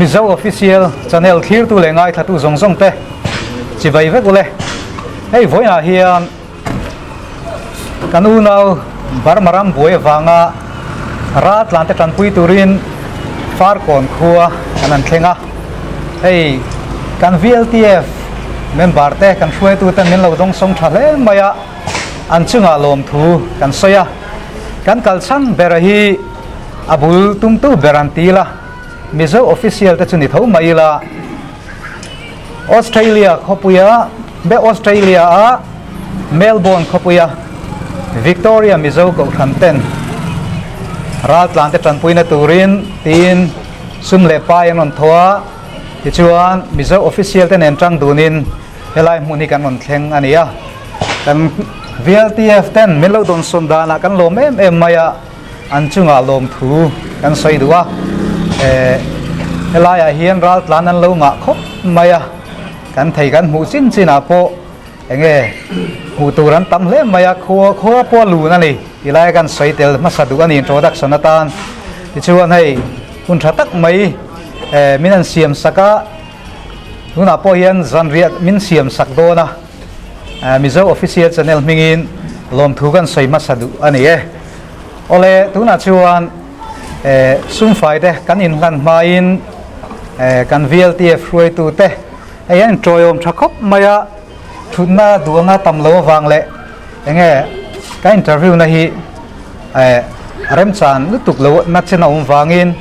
Mizo Official Channel thlirtu leh ngaithlatu zawng zawng te chibai vek ule. Hei vawiinah hian kan unau Burma ram buai avanga raltlan te tanpui turin Farkawn khua kan han thleng a. Hei kan VLTF member te kan hruaitu ten min lo dawngsawng tha hle mai a, an chungah lawmthu kan sawi a. Kan kal chhan ber hi a bul tumtu ber an ti ila, Mizo official te chu ni tho mai ila, Australia khawpuia be Australia a Melbourne khawpuia Victoria Mizo Kohhran ten raltlan te tanpuina turin tiin sum leh pai an rawn tho a, tichuan Mizo official te nen tang dunin helai hmun hi kan rawn thleng a ni a. Kan VLTF ten min lo dawnsawn danah kan lawm em em mai a. An chungah lawmthu kan sawi duh a, helaiah hian raltlan an lo ngah khawp mai a, kan thei kan hmuh chin chinah pawh enge hmuh tur an tam hle mai a, khua khua pawh a lun a ni tilai kan sawi tel hmasa duh a ni introduction atan. Tichuan hei hun tha tak mai min an siam sak a, tunah pawh hian zanriah min siam sak dawn a. Mizo Official Channel hmingin lawmthu kan sawi hmasa duh a ni e. Awle, tunah chuan sumfai te kan inhlan hmain kan VLTF hruaitu te hei an intawiawm tha khawp mai a, thutna duhanga tam lo avang leh enge ka interview na hi remchan lutuk lo na chen a awm vangin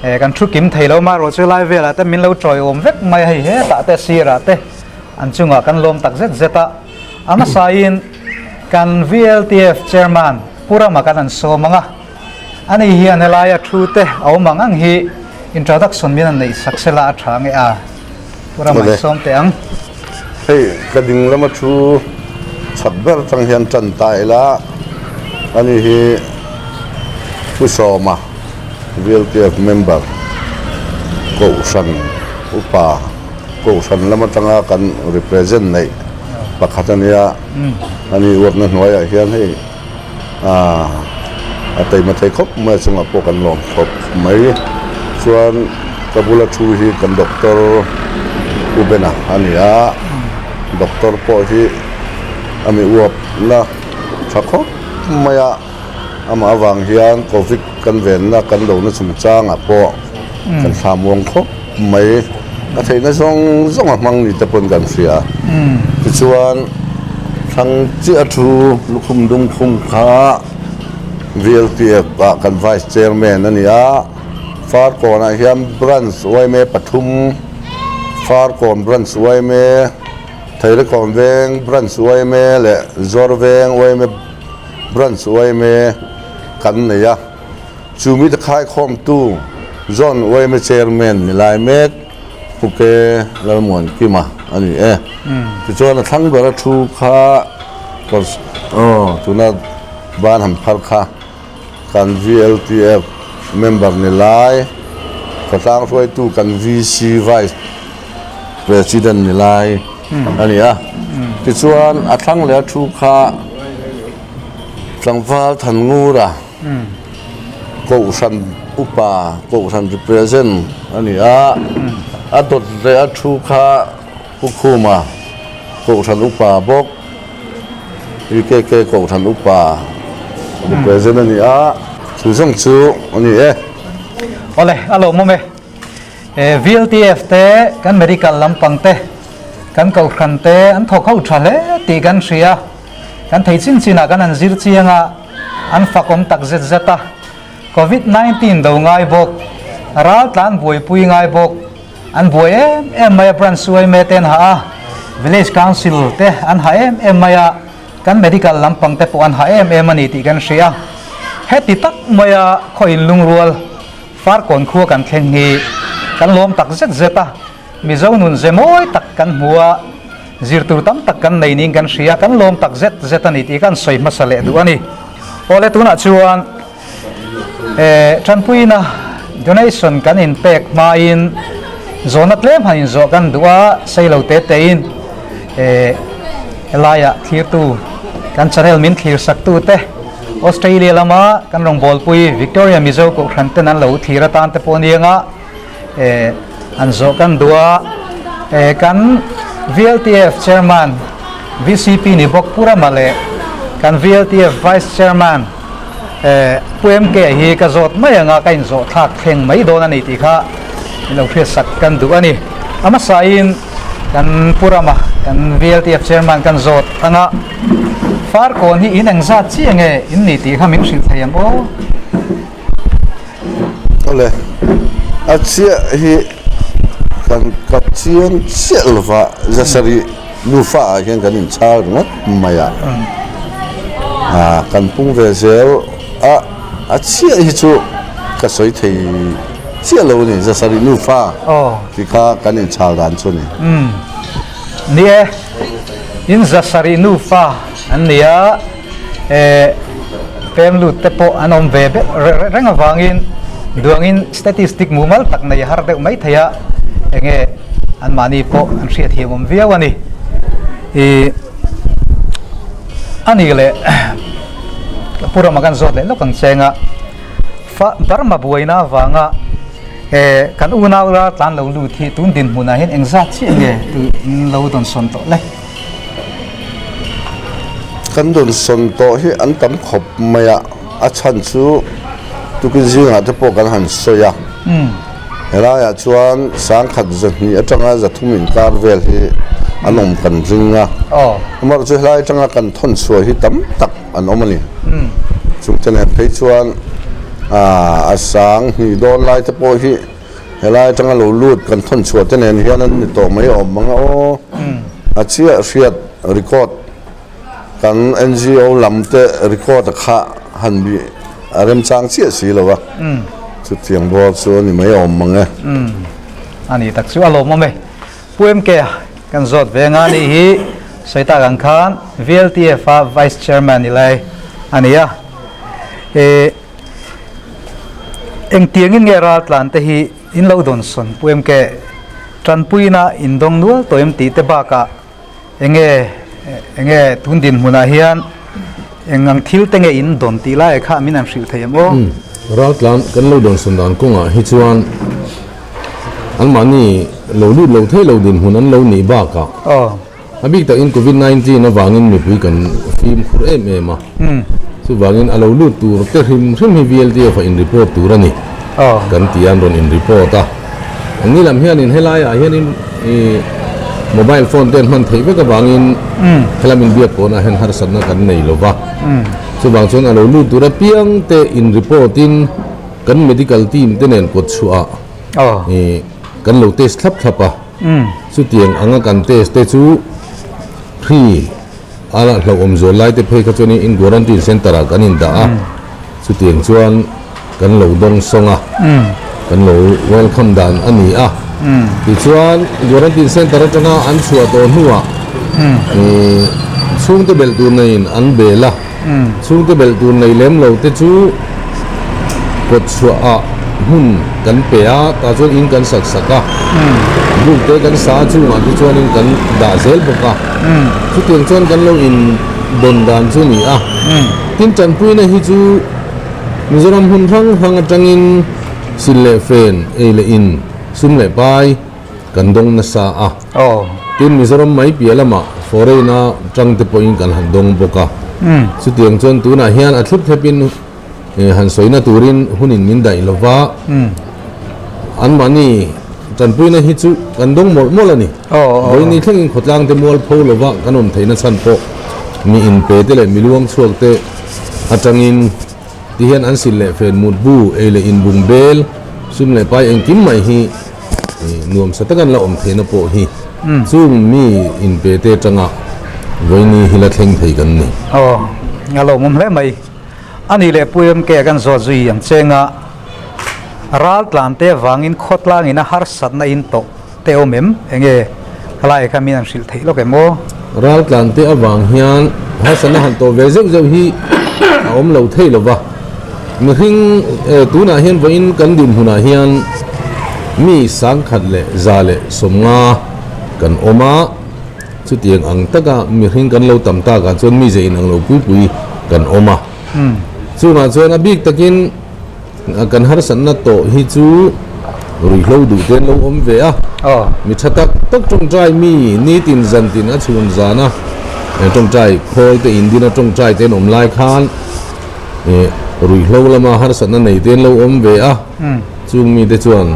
kan thu kim thei lo marawh chu lai velah te min lo tawiawm vek mai a hei hetah te sirah te. An chungah kan lawm tak zet zet a, a hmasain kan VLTF Chairman Pu Rama kan han sawm ang a, ani hian helaia thu te a awm ang ang hi introduction min han neih sak sela a tha nge a, Pu Rama i sawm teh ang. Hei ka ding lama thu chak ber tang hian tan ta ila, ani hi Pu Sawma VLTF member Kohhran Upa. Kohhran lam atanga kan represent neih pakhat a nia, ani uapna hnuaiah hian hei a taima thei khawp mai a chungah pawh kan lawm khawp mai. Chuan ka bula thu hi kan doctor U Bena a ni a, doctor pawh hi a mi uapna tha khawp mai a, amah avang hian covid kan venna kan dona chungchangah pawh kan thlamuang khawp mai. A theihna zawng zawng a hmang ni te pawn kan hria. Tichuan thlang chiah thu lukhum dung khum kha VLTF ah kan Vice Chairman a ni a, Farkawnah hian Branch yma pathum, Farkawn Branch yma, Theirekawn Veng Branch yma leh Zawr Veng yma Branch yma kan nei a. Chu mite khaikhawmtu John Wayme Chairman ni lai mek Pu Ke Lalmuankima a ni e. Tichuan a thlang bera thu kha aw tuna ban han phar kha kan VLTF member ni lai khawtlang hruaitu kan VC Vice President ni lai a ni a. Tichuan a thlang leh a thu kha Tlangval Thanngura Kohhran upa, Kohhran represent a ni a, a dawt leh a thu kha Pu Khuma Kohhran upa bawk, UKK Kohhran upa represent a ni a, chu zawng chu a ni e. Awle, a lawmawm e. VLTF te, kan medical lampang te, kan Kohhran te an thawk ho tha hle tih kan hria. Kan thei chin chinah kan han zir chiang a, an fakawm tak zet zet a. Covid 19 do ngai bawk, ral tlan buaipui ngai bawk, an buai em em mai a, branch suaime te an hah a, village council te an hah em em mai a, kan medical lampang te pawh an hah em em a ni tih kan hria. Heti tak maia khaw inlungrual Farkawn khua kan thleng hi kan lawm tak zet zet a. Mizo nun ze mawi tak kan hmu a, zir tur tam tak kan nei niin kan hria, kan lawm tak zet zet a ni tih kan sawi hmasa leh duh a ni. Awle tunah chuan tanpuina donation kan inpek hmain zawhna tlem han inzawh kan duh a, sei lo te tein helaiah thlirtu kan channel min thlir saktu te Australia lama kan rawngbawlpui Victoria Mizo Kohhran ten an lo thlir atan te pawh a ni ang a. An zawh kan duh a, kan VLTF Chairman VCP ni bawk Pu Rama leh kan VLTF Vice Chairman Pu MK hi ka zawt mai anga ka inzawh thlak thleng mai dawn a ni tih kha min lo hriatsak kan duh a ni. A hmasain kan Pu Rama kan VLTF Chairman kan zawt anga Farkawn hi in engzat chiah nge in ni tih kha min hrilh thei ang aw? Awle, a chiah hi kan ka chiang chiah lova zasarih nufa ah hian kan inchhal ringawt mai a, ah kan pung ve zel a, a chiah hi chu ka sawi thei chiah lo a ni, zasarih nufa tih kha kan inchhal dan chu a ni. Ni e, in zasarih nufa an ni a. Eh, pem lut te pawh an awm ve reng avangin duangin statistic mumal tak nei har deuh mai thei a, enge anmahni pawh an hriatthiam awm viau a ni. Ih, a ni leh Pu Rama kan zawt leh lawk ang cheng a, fa Burma buaina avanga eh kan unau ral tlan lo lut hi tun dinhmunah hian engzat chiah nge tun lo dawnsawn tawh le? Kan dawnsawn tawh hi an tam khawp mai a, a chhan chu tukin zingah te pawh kan han sawi a, helaiah chuan sangkhat zahnih atanga zathum inkar vel hi an awm kan ring a, amaherawhchu chu helai atanga kan thawn chhuah hi tam tak an awm a ni. Chungte nen phei chuan a sang hnih dawn lai te pawh hi Helai atanga lo lut kan thawn chhuah te nen hian an ni tawh mai awm ang a aw. A chiah hriat record kan NGO lam te record a kha han bih a remchang chiah si lo a. Chutiang bawr chu a ni mai awm ang e. A ni tak chu a lawmawm e. Pu MK a kan zawt ve anga nih hi sawi tak ang khan VLTF a Vice Chairman ni lai a ni a. Engtiangin nge raltlan te hi in lo dawnsawn Pu MK tanpuina in dawng nual tawh em tih te bakah enge enge tun dinhmunah hian eng ang thil te nge in dawn tih lai kha min an hrilh thei em aw? Raltlan kan lo dawnsawn dan kawngah hi chuan anmahni lo lut lo thei lo dinhmun an lo nih bakah A bik takin Covid 19 avangin mipui kan fimkhur em em a, chuvangin a lo lut tur te hrim hrim hi VLTF ah in report tur a ni kan ti a, an rawn in report a. Ni lam hianin helaiah hianin i mobile phone te an hman theih vek avangin helam inbiak pawnah hian harsatna kan nei lo va, chuvang chuan a lo lut tur apiang te in report in kan medical team te nen kawtchhuah ah i kan lo test thlap thlap a. Chutiang anga kan test te chu hri a hlauhawm zual lai te phei kha chuan in quarantine center ah kan indah a, chutiang chuan kan lo dawng sawng a, kan lo welcome dan a ni a. Tichuan quarantine center atanga an chhuah tawh hnuah chhungte belh tur neiin an bel a. Chhungte belh tur nei lem lo te chu kawt chhuah ah hmun kan pe a, tah chuan in kan sak sak a, buk te kan sa a chungah te chuanin kan dah zel bawk a, chutiang chuan kan lo in dawn dan chu a ni a. Tin tanpuina hi chu Mizoram hmun hrang hrang atangin sil leh fen, ei leh in, sum leh pai, kan dawng nasa a. Tin, Mizoram mai piah lamah foreign-a tang te pawhin kan han dawng bawk a. Chutiang chuan tunah hian a thlip thlepin han sawina turin hunin min daih lo va, anmahni tanpuina hi chu kan dawng mawlh mawlh a ni. Vawiin thlengin khawtlang te mual pho lova kan awm theihna chhan pawh mi inpe te leh mi luang chhuak te atangin Ti hian an sil leh fen mut bu, ei leh in bung bel, sum leh pai engkim mai hi nuamsa tak an la awm theihna pawh hi chung mi inpe te atanga vawiini hi la thleng thei kan ni. Aw, a lawmawm hle mai. A nih leh Pu MK kan zawt zui ang chenga raltlan te avangin khawtlangin a harsatna in tawh te awm em? Enge helai kha min an hrilh theih lawk em aw? Raltlan te avang hian harsatna han tawh ve zeuh zeuh hi a awm lo thei lo va. Mihring tunah hian vawiin kan dinhmunah hian mi sangkhat leh za leh sawmnga kan awm a, chutiang ang taka mihring kan lo tam takah chuan mi ze inang lo pui pui kan awm a. Chungah chuan a bik takin Kan harsatna tawh hi chu Ruihhlo duh te an lo awm ve a. Mi tha tak tak tawngtai mi nitin zantin a chhun zana tawngtai khawl te indina tawngtai te an awm lai khan ruihhlo lama harsatna nei te an lo awm ve a. Chung mite chuan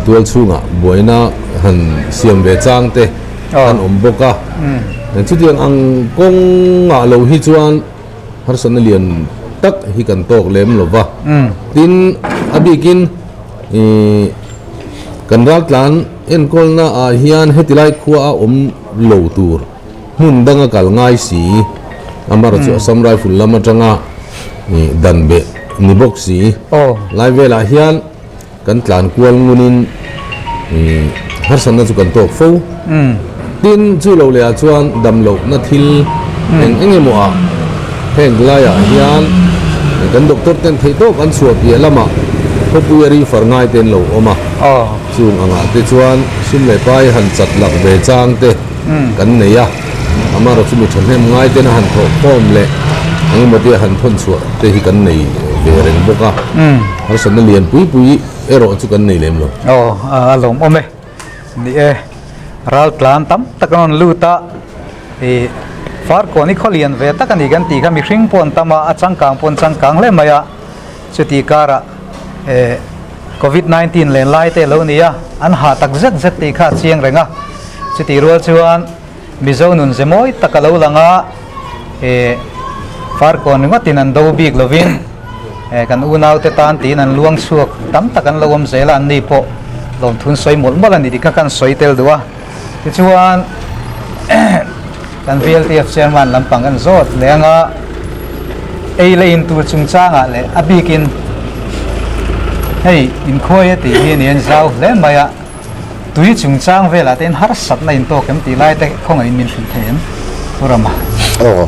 tual chhungah buaina han siam ve chang te an awm bawk a. Chutiang ang kawngah lo hi chuan harsatna lian tak hi kan tawk lem lo va. Tin, a bikin kan raltlan enkawlna ah hian heti lai khua a awm lo tur hmun danga kal ngai si. Amara chu Assam Rifle lam atanga dan beh ni bawk si. Lai velah hian Kan tlan kual ngunin harsatna chu kan tawk fo. Tin, chu lo lehah chuan damlohna thil eng eng emaw ah heng laiah hian kan doctor ten theih tawk an chhuah piah lamah khawpui a refer ngai te an lo awm a. Chung angah te chuan sum leh pai han chat lak ve chang te kan nei a. Amaherawhchu mi thahnem ngai ten a han thawh khawm leh eng emaw te a han thawn chhuah te hi kan nei ve reng bawk a. Harsatna lian pui pui erawh chu kan nei lem lo. Aw, a lawmawm e. Ni e, ral tlan tam tak an rawn lut a, ih Farkawn hi khaw lian ve tak a ni kan tih kha mihring pawh an tam a, a changkang pawh an changkang hle mai a, chuti karah eh Covid 19 len lai te a lo ni a, an hah tak zet zet tih kha a chiang reng a, chuti rual chuan Mizo nun ze mawi tak a lo lang a, eh Farkawn ringawtin an do bik lovin eh kan unaute tan tiin an luang chhuak tam tak an lo awm zel a, anni pawh lawmthun sawi mawlh mawlh a ni tih kha kan sawi tel duh a. Tichuan kan VLTF chairman lampang kan zawt leh ang a, ei leh in tur chungchangah leh a bikin hei inkhuai a tih hi a ni an zau hle mai a. Tui chungchang velah te in harsatna in tawk em tih lai te khawngaihin min hrilh thei em Pu Rama? Aw,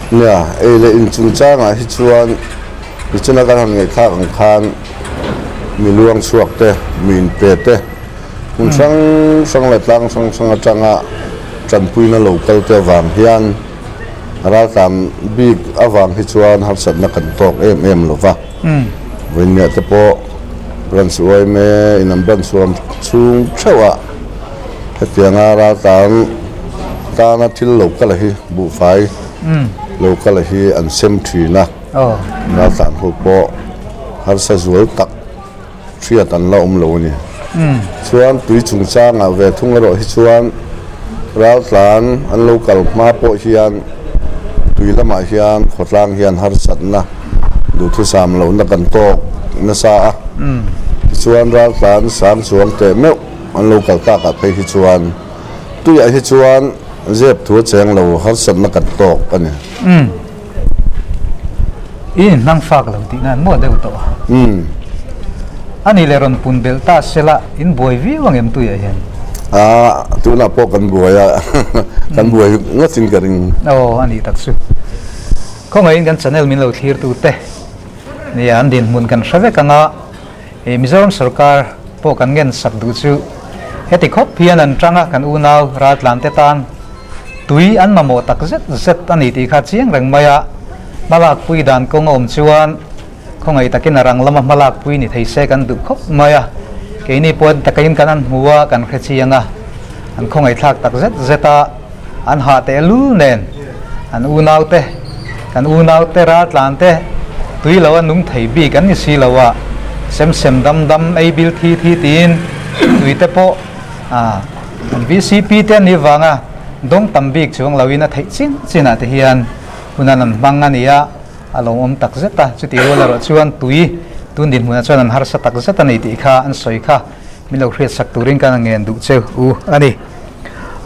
nia, ei leh in chungchangah hi chuan nichina kan han ngaihthlak ang khan mi luang chhuak te, mi inpe te, hmun hrang hrang leh tlang hrang hrang atanga tanpuina lo kal te avang hian raltlan bik avang hi chuan harsatna kan tawk em em lo va. Vawiinmiah te pawh branch yma in an branch huam chhung theuh ah hetianga raltlan tana thil lo kal hi buhfai lo kal hi an sem thin a, raltlan ho pawh harsa zual tak hriat an la awm lo a ni. Chuan tui chungchangah ve thung erawh hi chuan raltlan an lo kal hma pawh hian tui lamah hian khawtlang hian harsatna duhthusam lohna kan tawk nasa a. Tichuan raltlan sang chuang teh meuh an lo kal takah phei hi chuan tuiah hi chuan zep thu a cheng lo harsatna kan tawk a ni. I inhnang fak lo tih nan maw deuh tawh a. A nih leh rawn pun belh ta se la, in buai viau ang em tuiah hian? A, tunah pawh kan buai a, kan buai ngawtin ka ring. Aw, a nih tak chu. Khawngaihin kan channel min lo thlir tu te nia an dinhmun kan hre vek ang a, i Mizoram sorkar pawh kan ngen sak duh chu heti khawp hian an tang a, kan unau raltlan te tan Tui an mamawh tak zet zet a ni tih kha chiang reng mai a, hmalakpui dan kawng a awm chuan khawngaih takin a rang lama hmalakpui ni thei se kan duh khawp mai a, keini pawh takin kan an hmu a, kan hre chiang a, an khawngaihthlak tak zet zet a, an hah tehlul nen an unaute, kan unaute raltlan te tui lo a nung thei bik an ni si lo a, sem sem dam dam ei bil thi thi tiin tui te pawh A, an VCP te an nih vanga dawng tam bik chuang loin a theih chin chinah te hian hun an an hmang a ni a, a lawmawm tak zet a. Chutih rual erawh chuan tui tun dinhmunah chuan an harsa tak zet a ni tih kha an sawi kha min lo hriatsak turin kan ngen duh che u a ni.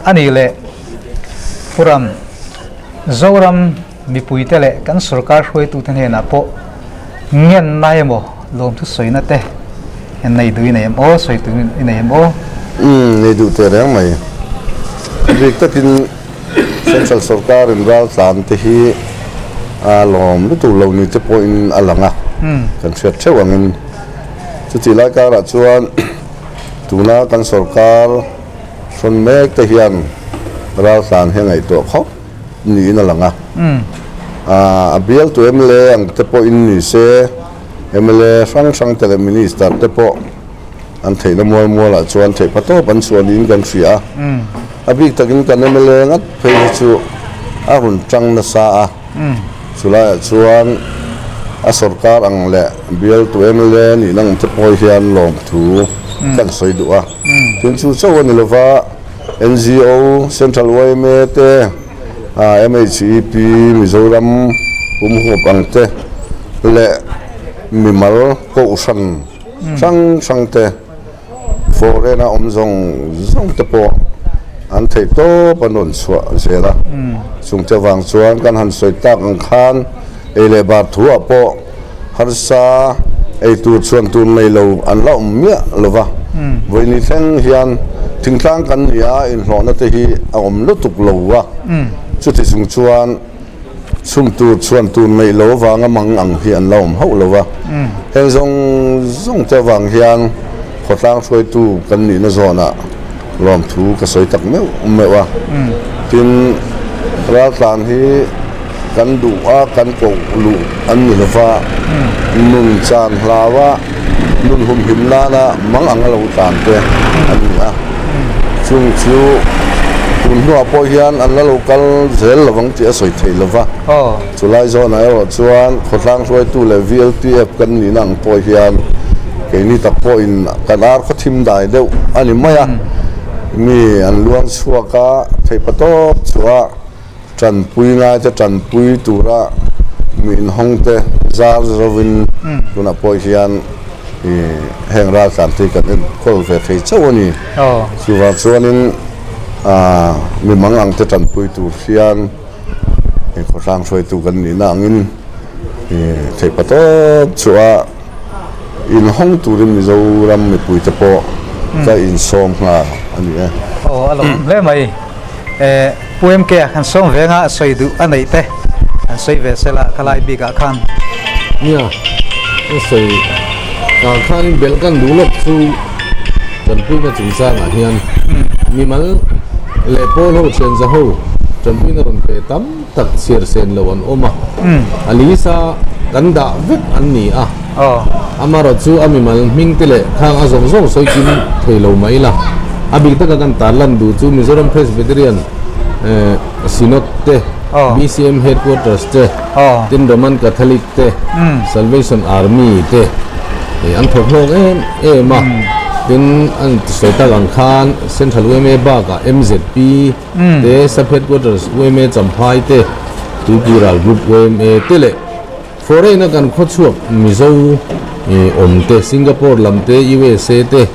A nih leh Puram, Zoram mipuite leh kan sorkar hruaitute hnenah pawh ngenna emaw lawmthu sawina te nei duh i nei em aw, sawi duh i nei em aw? Umm, nei duh teh reng mai. A bik takin Central sorkarin raltlan te hi a lawm lutuk lo ni te pawhin a lang a, kan hriat theuh angin. Chutih lai karah chuan tuna kan sorkar hrawn mek te hian raltlan hi a ngaihtuah khawp. niin a lang a. A bialtu mla ang te pawhin ni se, mla hrang hrang te leh minister te pawh An theihna mual mualah chuan theih pha tawp an chhuah niin kan hria a. A bik takin kan mla ngat phei hi chu a rawn tang nasa a. Chulaiah chuan a sorkar ang leh bialtu mla nihna ang te pawh hian lawmthu kan sawi duh a. Tin chu chauh a ni lova NGO, Central yma te, MHEP, Mizoram pumhuap ang te leh mimal kohhran hrang hrang te foreign a awm zawng zawng te pawh an theih tawp an rawn chhuah zel a. Chungte vang chuan kan han sawi tak ang khan ei leh bar thu ah pawh harsa ei tur chhuan tur nei lo an la awm miah lo va. Vawiini thleng hian thingtlang kan ni a, inhlawhna te hi a awm lutuk lo a. Chuti chung chuan Chhum tur chhuan tur neih lo avanga mang ang hi an la awm hauh lo va. Heng zawng zawng te avang hian khawtlang hruaitu kan nihna zawnah lawmthu ka sawi tak meuh meuh a. Tin, raltlan hi kan duh a, kan koh luh an ni lo va, nun chan hlau a, nun humhim nana mang ang a lo tlan te an ni a. Chung chu tun hnuah pawh hian an la lo kal zel lovang tih a sawi theih lova. Chulai zawnah erawh chuan khawtlang hruaitu leh VLTF kan nihna ang pawh hian keini tak pawhin kan ar khaw thim dai deuh a ni mai a. Mi an luang chhuak a, theihpatawp chhuah Tanpui ngaite tanpui tura mi inhawng te zar zovin tunah pawh hian heng raltlan te hi kan enkawl ve thei chauh a ni. Chuvang chuanin mi mangang te tanpui tur hian khawtlang hruaitu kan nihna angin theihpatawp chhuah inhawng turin Mizoram mipuite pawh ka insawm nghal a ni e. Aw a lawm hle mai. Pu MK a kan sawm ve anga a sawi duh a neih te an sawi ve se la ka lai bik ah khan. Nia, ka sawi ah khanin belh kan duh lawk chu tanpuina chungchangah hian mimal leh pawl ho thianza ho tanpuina rawn pe tam tak chhiar sen lo an awm a, a lisa kan dah vek an ni a, amaherawh chu a mimal hming te leh khang a zawng zawng sawi kim thei lo mai la, a bik taka kan tarlan duh chu Mizoram Presbyterian Synod te, BCM Headquarters te, tin Roman Catholic te, Salvation Army te an thawk hlawk em em a, tin an sawi tak ang khan Central yma bakah MZP, te Sub Headquarters yma Champhai te, Tuipui Ral Group yma te leh Foreign a kan khawchhuak Mizo awm te, Singapore lam te, usa te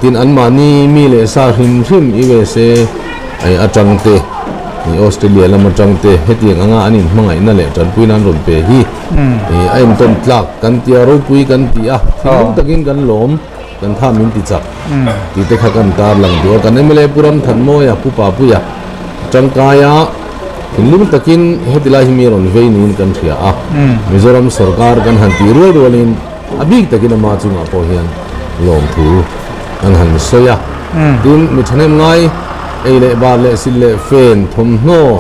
tin anmahni mi leh sa hrim hrim usa atang te, Australia lam atang te hetiang anga an inhmangaihna leh tanpuina an rawn pe hi a intawn tlak kan ti a, ropui kan ti a, thinlung takin kan lawm. Kan tha min ti chak tih te kha kan tar lang duh a, kan mla Pu Ramthanmawia, Pu Papuia tangkaia thinlung takin heti lai hi mi rawn vei niin kan hria a, Mizoram sorkar kan han tih rual rualin a bik takin ama chungah pawh hian lawmthu kan han sawi a, tin mi thahnem ngai ei leh bar leh sil leh fen thawmhnaw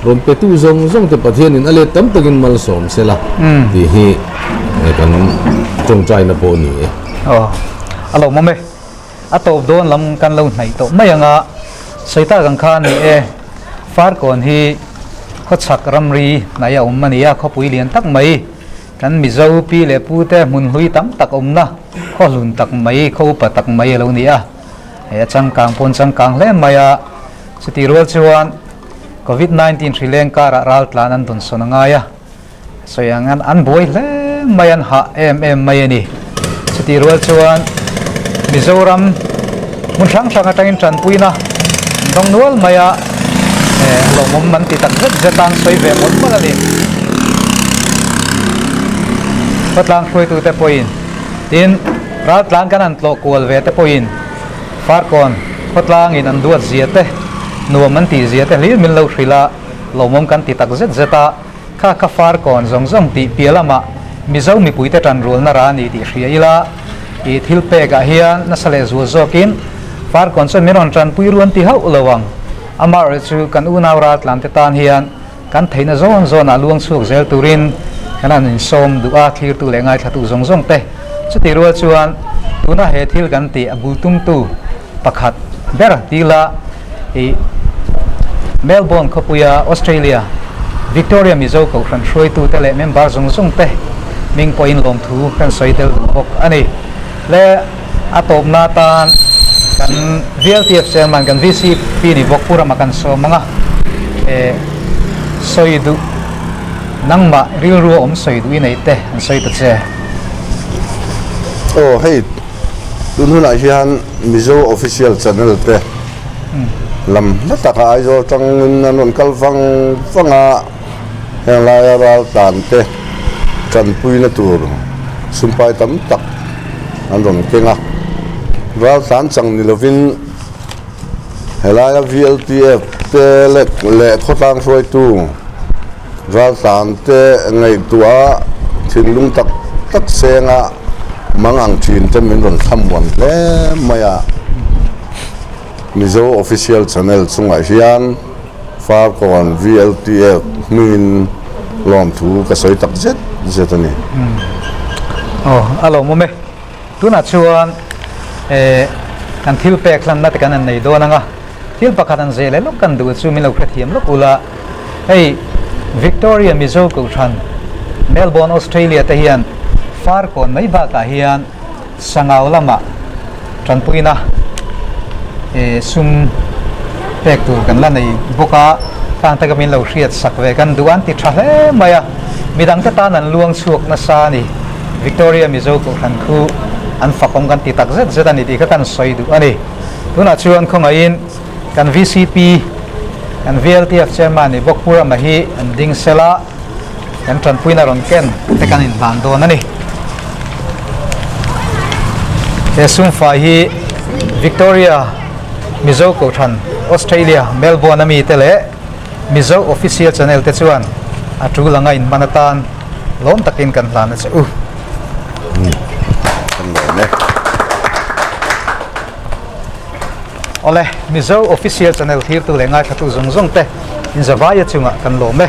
rawn petu zawng zawng te Pathianin a let tam takin malsawm sela tih hi kan tawngtaina pawh a ni e. Aw, a lo mawm e. A tawp dawn lam kan lo hnaih tawh mai ang a, sawi tak ang kha a ni e. Farkawn hi khawchhak ramri hnaih a awm a ni a, khawpui lian tak mai, kan Mizo pi leh pu te hmun hlui tam tak awmna khaw hlun tak mai, khaw upa tak mai a lo ni a. Hei a changkang pawn changkang hle mai a, chutih rual chuan Covid 19 hri leng karah raltlan an dawnsawn a ngai a. Sawi ang an an buai hle mai an hah em em mai a ni. Chutih rual chuan Mizoram hmun hrang hrang atangin tanpuina an dawng nual mai a, eh lawmawm an ti tak zet zet a, an sawi ve mawlh mawlh a ni. Khawtlang hruaitute pawhin tin raltlan kan han tlawh kual ve te pawhin Farkawn khawtlangin an duat zia te, nuam an tih zia te hlir min lo hrilh a, lawmawm kan ti tak zet zet a. Kha ka far kawn zawng zawng tih piah lamah Mizo mipuite tanrualna ra a ni tih hria ila, i thil pekah hian nasa leh zual zawkin far kawn chuan min rawn tanpui ruan ti hauh lo ang. Amaherawhchu chu kan unau raltlante tan hian kan theihna zawn zawnah luang chhuak zel turin kan han insawm duh a, thlirtu leh ngaithlatu zawng zawng te. Chutih rual chuan. Tuna he thil kan tih a bul tumtu pakhat ber tila i Melbourne khawpuia Australia Victoria Mizo Kohhran hruaitute leh member zawng zawng te hming pawhin lawmthu kan sawi tel duh bawk a ni. Le a tawpna atan kan VLTF chairman kan VCP ni bawk Pu Rama kan sawm ang a, e sawi duh nangmah rilru a awm sawi duh i neih te an sawi ta che. Aw hei tun hunah hian Mizo official channel te lam hla taka Aizawl tangin an rawn kal vang vang a, heng laia ral tlan te tanpuina tur sumpai tam tak an rawn keng a, ral tlan chang ni lovin helaia VLTF te leh khawtlang hruaitu ral tlan te ngaihtuah thinlung tak tak senga mang ang thin te min rawn thlamuan hle mai a. Mizo Official Channel chungah hian Farkawn VLTF hmingin lawmthu ka sawi tak zet zet a ni. Aw, a lawmawm e. Tunah chuan eh kan thil pek hlanna te kan han nei dawn ang a, thil pakhat an zeh leh lawk kan duh chu min lo hrethiam lawk ula, hei Victoria Mizo Kohhran Melbourne Australia te hian Farkawn mai bakah hian Sangau lamah tanpuina sum pek tur kan la nei bawk a, khang te ka min lo hriat sak ve kan duh a, an ti tha hle mai a, midangte tan an luang chhuak nasa a ni. Victoria Mizo Kohhran khu an fakawm kan ti tak zet zet a ni tih kha kan sawi duh a ni. Tunah chuan khawngaihin kan VCP, kan VLTF Chairman ni bawk Pu Rama hi an ding sel a, Kan tanpuina rawn ken te kan inhlan dawn a ni. He sumfai hi Victoria Mizo Kohhran Australia Melbourne a mite leh Mizo Official Channel te chuan a tul anga inhman atan lawm takin kan hlan a che u. Kan lawm e. Awle, Mizo Official Channel thirtu leh ngaithlatu zawng zawng te inzavaia chungah kan lawm e.